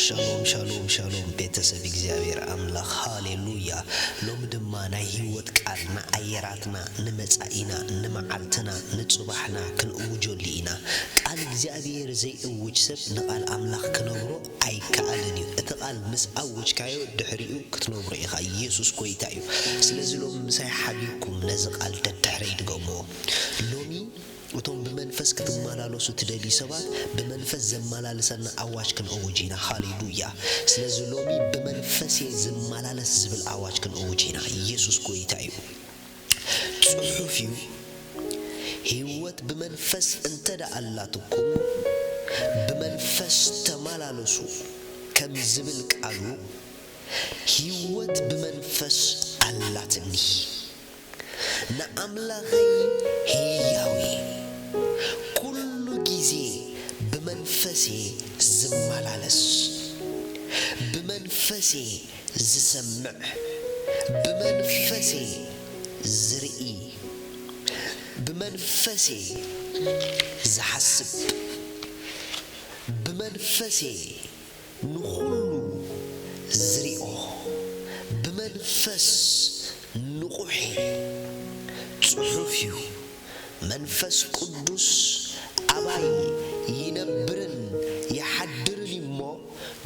ሻሎም ሻሎም ሻሎም ቤተሰብ እግዚኣብሔር ኣምላኽ፣ ሃሌሉያ። ሎሚ ድማ ናይ ህይወት ቃል ንኣየራትና፣ ንመጻኢና፣ ንመዓልትና፣ ንጽባሕና ክንእውጀሉ ኢና። ቃል እግዚኣብሔር ዘይእውጅ ሰብ ንቓል ኣምላኽ ክነብሮ ኣይከኣልን እዩ። እቲ ቃል ምስ ኣወጅካዮ ድሕሪኡ ክትነብሮ ኢኻ። ኢየሱስ ጎይታ እዩ። ስለዚ ሎሚ ምሳይ ሓቢርኩም ነዚ ቃል ደድሕረይ ድገምዎ። ሎሚ እቶም ብመንፈስ ክትመላለሱ ትደልዩ ሰባት፣ ብመንፈስ ዘመላልሰና ኣዋጅ ክንእውጅ ኢና። ሃሌሉያ። ስለዚ ሎሚ ብመንፈስ እየ ዝመላለስ ዝብል ኣዋጅ ክንእውጅ ኢና። ኢየሱስ ጎይታ እዩ። ጽሑፍ እዩ፣ ህይወት ብመንፈስ እንተ ደኣ ኣላትኩም፣ ብመንፈስ ተመላለሱ ከም ዝብል ቃሉ፣ ህይወት ብመንፈስ ኣላትኒ። ንኣምላኸይ ህያው እየ፣ ኩሉ ግዜ ብመንፈስ እየ ዝመላለስ፣ ብመንፈስ እየ ዝሰምዕ፣ ብመንፈስ እየ ዝርኢ፣ ብመንፈስ እየ ዝሓስብ፣ ብመንፈስ እየ ንኹሉ ዝሪኦ፣ ብመንፈስ ንቑሕ እየ። ጽሑፍ እዩ፣ መንፈስ ቅዱስ ኣባይ ይነብርን ይሓድርን እዩ እሞ፣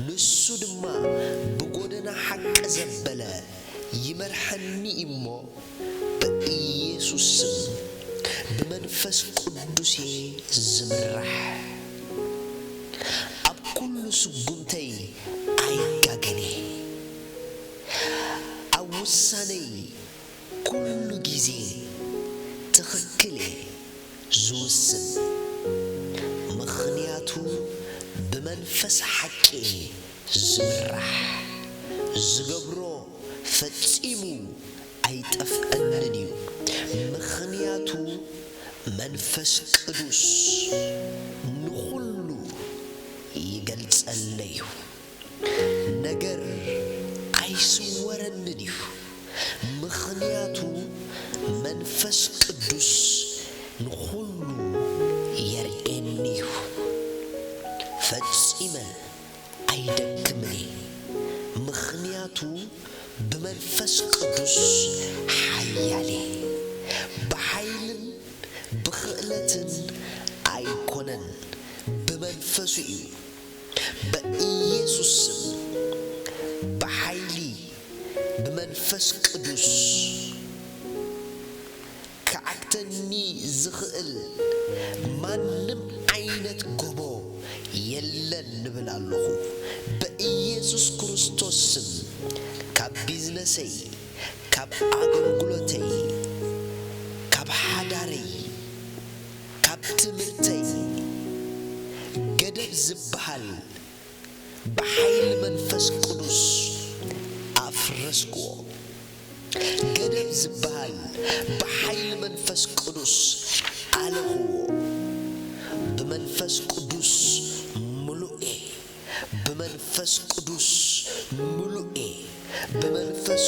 ንሱ ድማ ብጎደና ሓቂ ዘበለ ይመርሐኒ እዩ እሞ፣ በኢየሱስ ስም ብመንፈስ ቅዱስ እየ ዝምራሕ። ኣብ ኩሉ ስጉምተይ ኣይጋገን እየ። ኣብ ውሳነይ ኩሉ ግዜ ትኽክል እየ ዝውስን። ምኽንያቱ ብመንፈስ ሓቂ እየ ዝምራሕ። ዝገብሮ ፈጺሙ ኣይጠፍኣንን እዩ። ምኽንያቱ መንፈስ ቅዱስ ንኹሉ ይገልጸለይ እዩ። ነገር ኣይስወረንን እዩ። ምኽንያቱ መንፈስ ቅዱስ ንኹሉ የርእየኒ እዩ። ፈጺመ ኣይደክምን እየ። ምኽንያቱ ብመንፈስ ቅዱስ ሓያል እየ። ብሓይልን ብኽእለትን ኣይኮነን፣ ብመንፈሱ እዩ። በኢየሱስ ስም ብሓይሊ ብመንፈስ ቅዱስ ክዓግተኒ ዝኽእል ማንም ዓይነት ጎቦ የለን ንብል ኣለኹ። በኢየሱስ ክርስቶስ ስም ካብ ቢዝነሰይ፣ ካብ ኣገልግሎተይ፣ ካብ ሓዳረይ፣ ካብ ትምህርተይ ገደብ ዝበሃል ብሓይሊ መንፈስ ቅዱስ ኣፍረስክዎ። ገደብ ዝበሃል ብሓይሊ መንፈስ ቅዱስ ኣለኽዎ። ብመንፈስ ቅዱስ ምሉእ እየ። ብመንፈስ ቅዱስ ምሉእ እየ። ብመንፈስ